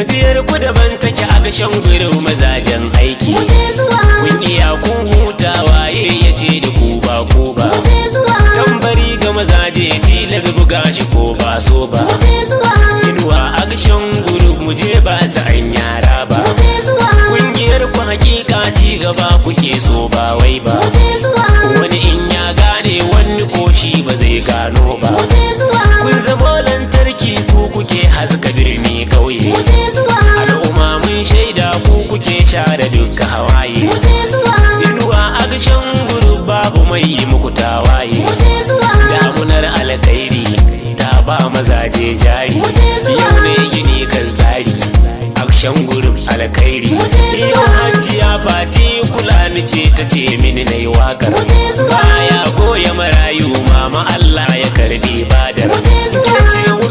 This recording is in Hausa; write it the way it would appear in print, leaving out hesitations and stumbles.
Tafiyar ku daban take a gashin gurin mazajen aiki. Mu je zuwa. Kun iya kun huta, waye ya ce da ku ba ku ba? Mu je zuwa. Tambari ga mazaje, tilas buga shi ko ba so ba. Mu je zuwa. Inuwa Action Group, mu je, ba su an yara ba. Mu je zuwa. Kungiyar ku hakika ci gaba kuke so, ba wai ba. Mu je zuwa. Wani in ya gane, wani ko shi ba zai gano ba. Mu je zuwa. Kun zamo lantarki, ku kuke haska birni, kauye. Mu je zuwa. Al'umma mun shaida, ku kuke share duka hawaye. Mu je zuwa. Inuwa Action Group, babu mai yi muku tawaye. Mu je zuwa. Damunar alkhairi ta ba mazaje jari. Mu je zuwa. Yau ne gini kan tsari, Action Group alkhairi. Mu je zuwa. Yau Hajiya Fati Kulami ce ta ce mini na yi wakar. Mu je zuwa. Baya goya marayu, mama, Allah ya karbi badar. Mu je zuwa. Ke ce.